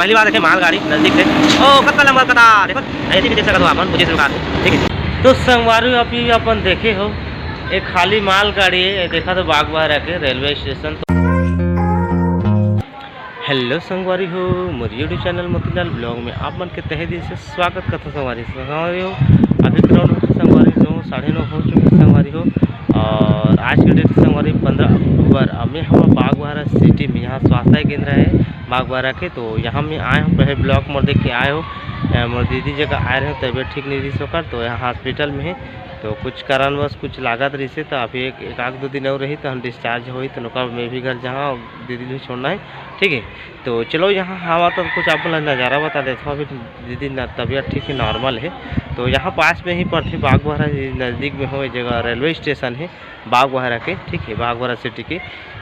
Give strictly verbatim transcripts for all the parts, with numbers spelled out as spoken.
पहली बार देखे मालगाड़ी नजदीक से। ओ, कतका लंबा कतार, देखो, ऐसे भी देख सकत हो आप मन, कुछ इस प्रकार से, ठीक है। तो संगवारी हो, अभी अपन देखे हो, एक खाली मालगाड़ी है, ये देखा तो बागबाहरा के रेलवे स्टेशन। तो हेलो संगवारी हो, मोर YouTube चैनल मोतीलाल ब्लॉग में आप मन के तहे दिल से स्वागत करता संगवारी। संगवारी हो, अभी ग्राउंड में संगवारी नौ, साढ़े नौ हो चुके हैं संगवारी हो। और आज के डेट संगवारी पंद्रह अक्टूबर। अब मैं हवा बागबाहरा सिटी में, यहाँ स्वास्थ्य केंद्र है बागबाहरा के। तो यहाँ मैं आए हूँ, पहले ब्लॉग मोर देख के आए हो। अ, मोर दीदी जगह आए रहे, तबीयत ठीक नहीं रही ओकर, तो यहाँ हॉस्पिटल में है। तो कुछ कारणवश कुछ लागत रही से, तो अभी एक, एक आध दो दिन और रही तो हम डिस्चार्ज होई, तो ओकर मैं भी घर जहाँ दीदी भी छोड़ना है, ठीक है। तो चलो यहाँ हवा तो कुछ आप लोग नज़ारा बता देता हूँ। अभी दीदी ना तबीयत ठीक है, नॉर्मल है। तो यहाँ पास में ही पड़थे बागबाहरा, नज़दीक में हो, ये जगह रेलवे स्टेशन है बागबाहरा के, ठीक है, बागबाहरा सिटी के।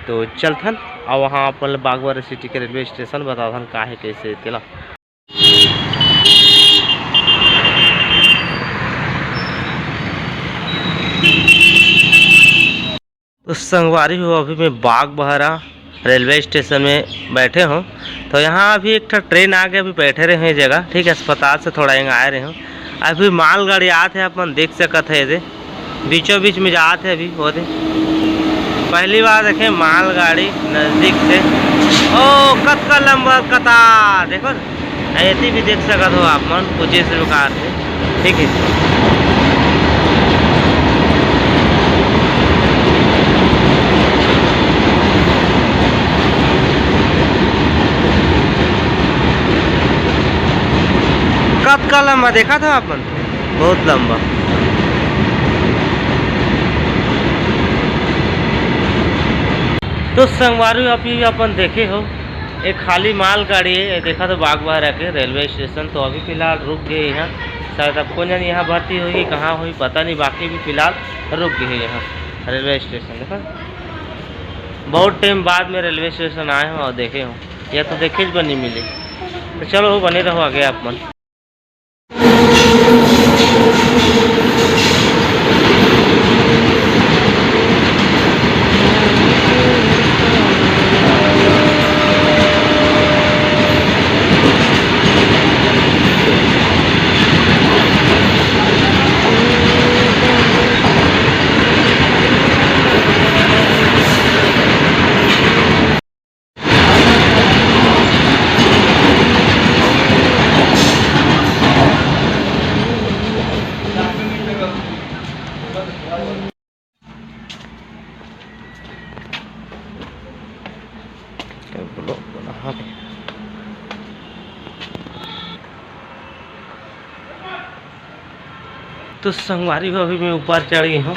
तो चलथन और वहाँ अपन ल बागबाहरा सिटी के रेलवे स्टेशन बताथन का है कैसे तेला। तो संगवारी हो, अभी मैं बागबाहरा रेलवे स्टेशन में बैठे हूँ। तो यहाँ अभी एक ठो ट्रेन आ गया, अभी बैठे रहे हैं जगह, ठीक है, अस्पताल से थोड़ा यहाँ आए रहे हूँ। अभी मालगाड़ी आत है, अपन देख सकत है, एदे बीचों बीच में जात है अभी, वो दे। पहली बार देखे मालगाड़ी नजदीक से। ओ, कतका लंबा कतार, देखो, ऐसी भी देख सकत हो आप मन, कुछ इस प्रकार से, ठीक है। कतका लंबा देखा था आप मन, बहुत लंबा। तो संगवारी, अभी अपन देखे हो, एक खाली मालगाड़ी है, देखा तो बागबाहरा के रेलवे स्टेशन। तो अभी फिलहाल रुक गए यहाँ, शायद अब कौन जाने यहाँ भर्ती होगी, कहाँ होगी, पता नहीं। बाकी भी फिलहाल रुक गए यहाँ रेलवे स्टेशन। देखा, बहुत टाइम बाद में रेलवे स्टेशन आए हो और देखे हो, या तो देखे बर नहीं मिले। तो चलो, बने रहो आगे आप मन। तो संगवारी हो, अभी मैं ऊपर चढ़ गई हूँ।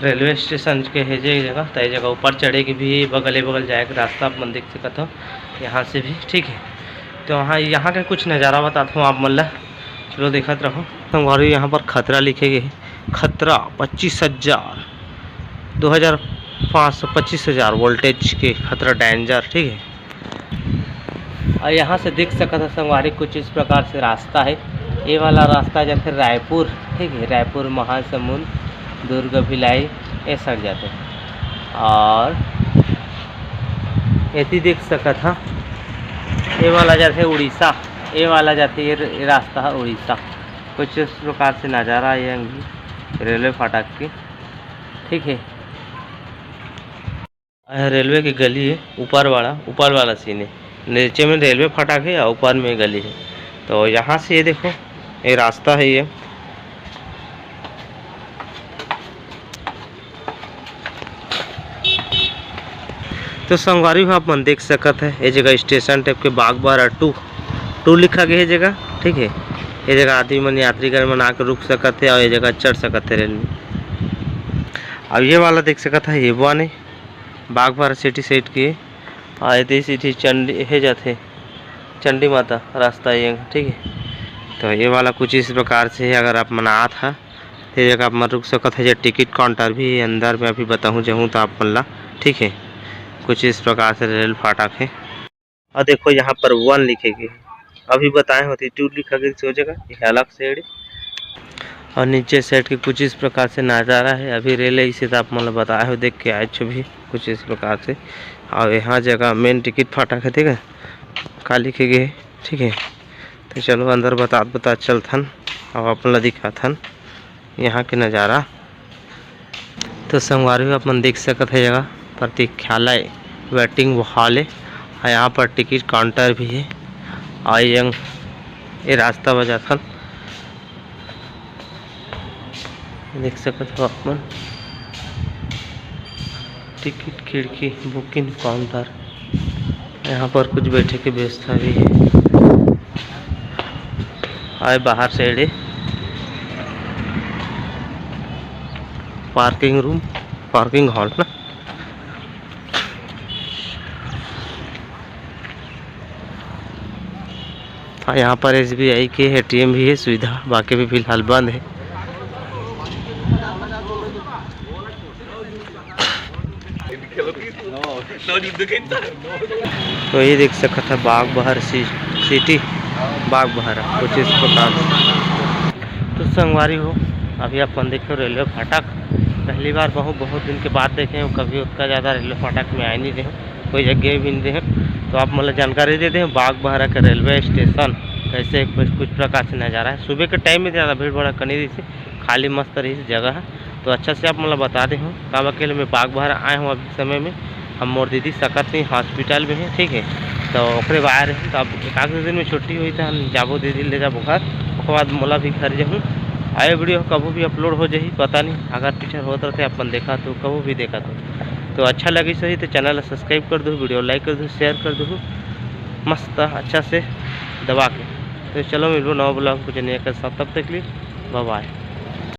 रेलवे स्टेशन के है जे जगह, तो ये जगह ऊपर चढ़े के भी बगले बगल जाए के रास्ता आप मन देख सकत हो यहाँ से भी, ठीक है। तो वहाँ यहाँ के कुछ नज़ारा बताता हूँ आप मन ला, चलो देखत रहो। संगवारी, यहाँ पर खतरा लिखे गए है, खतरा पच्चीस हज़ार, दो हज़ार पाँच सौ, पच्चीस हज़ार वोल्टेज के खतरा डेंजर, ठीक है। और यहाँ से देख सकत हो संगवारी, कुछ इस प्रकार से रास्ता है। ये वाला रास्ता जाथे रायपुर, ठीक है, रायपुर, महासमुंद, दुर्ग, भिलाई, ये साइड जाथे। और एती देख सकत हा, ये वाला जाथे उड़ीसा, ये वाला जाथे, ये र-, ये रास्ता है उड़ीसा। कुछ इस प्रकार से नज़ारा है ये रेलवे फाटक के, ठीक है। यह रेलवे के गली है, ऊपर वाला, ऊपर वाला सीन है। नीचे में रेलवे फाटक है और ऊपर में गली है। तो यहाँ से ये देखो, ये रास्ता है ये। तो संगवारी हो, आप मन देख सकत है, ये जगह स्टेशन टाइप के बागबारा टू, टू लिखा गया है जगह, ठीक है। ये जगह आदमी मन, यात्रीगण मन आके रुक सकत है और ये जगह चढ़ सकत है रेल में। अब ये वाला देख सकत है, ये वन है, बागबारा सिटी सेट के, अउ एती सिटी चंडी हे जाथे, चंडी माता रास्ता ये, ठीक है। तो ये वाला कुछ इस प्रकार से है, अगर आप मन आत हा, तो ये जगह आप मन रुक सकत है। ये टिकट काउंटर भी है अंदर में, अभी बताहूँ जाहूँ तो आप मन ला, ठीक है। कुछ इस प्रकार से रेल फाटक है। और देखो, यहाँ पर वन लिखे गए, अभी बताए होती टू लिखा गया, सो जगह ये अलग से एड़ी। और नीचे सेट के कुछ इस प्रकार से नज़ारा है। अभी रेल है, इसे तो आप मन ला बताए हो, देख के आए छो भी कुछ इस प्रकार से। और यहाँ जगह मेन टिकट फाटक है, ठीक है। काली के गे, ठीक है। तो चलो अंदर बतात बतात चलथन, अब अपन ला दिखाथन यहाँ के नज़ारा। तो संगवारी हो, अपन देख सकत है जगह प्रतीक्षालय, वेटिंग हॉल है, और यहाँ पर टिकट काउंटर भी है। और ये, ये रास्ता बजाथन, देख सकत हो अपन, टिकट खिड़की, बुकिंग काउंटर। यहाँ पर कुछ बैठे के व्यवस्था भी है। आए बाहर से एड़े पार्किंग रूम, पार्किंग हॉल ना। हाँ, यहाँ पर एसबीआई के एटीएम भी है सुविधा, बाकी भी फिलहाल बंद है। तो ये देख सकत है बागबहर सी-, सिटी, बागबहर कुछ इस प्रकार से। तो संगवारी हो, अभी अपन देखे रेलवे फाटक, पहली बार बहुत, बहुत दिन के बाद देखे हूँ, कभी उतना ज़्यादा रेलवे फाटक में आए नहीं रहे, कोई जगह भी नहीं रहे। तो आप मतलब जानकारी दे दें, बागबहरा के रेलवे स्टेशन कैसे कुछ, कुछ प्रकार से नज़ारा है। सुबह के टाइम में ज़्यादा भीड़ भड़क्का नहीं रही, खाली मस्त रही जगह है। तो अच्छा से आप मतलब बता दे हूँ, काबर के लिए मैं बागबहरा आए हूँ अभी समय में, हम मोर दीदी सकत नहीं हॉस्पिटल में है, ठीक है। तो ओकरे बाहर है, तो अब एक आध दिन में छुट्टी हुई तो हम जाबो, दीदी ले जाबो घर, ओकर बाद मोला भी घर जाहूँ। आए वीडियो कबो भी अपलोड हो जाही, पता नहीं, अगर पीछे होत रहते अपन देखा तो, कबो भी देखा तो। तो अच्छा लगी सही तो चैनल ला सब्सक्राइब कर दो, वीडियो लाइक कर दो, शेयर कर दो मस्त अच्छा से दबा के। तो चलो मिलबो नवा ब्लॉग कुछ नया के साथ, तब तक के लिए बाय बाय।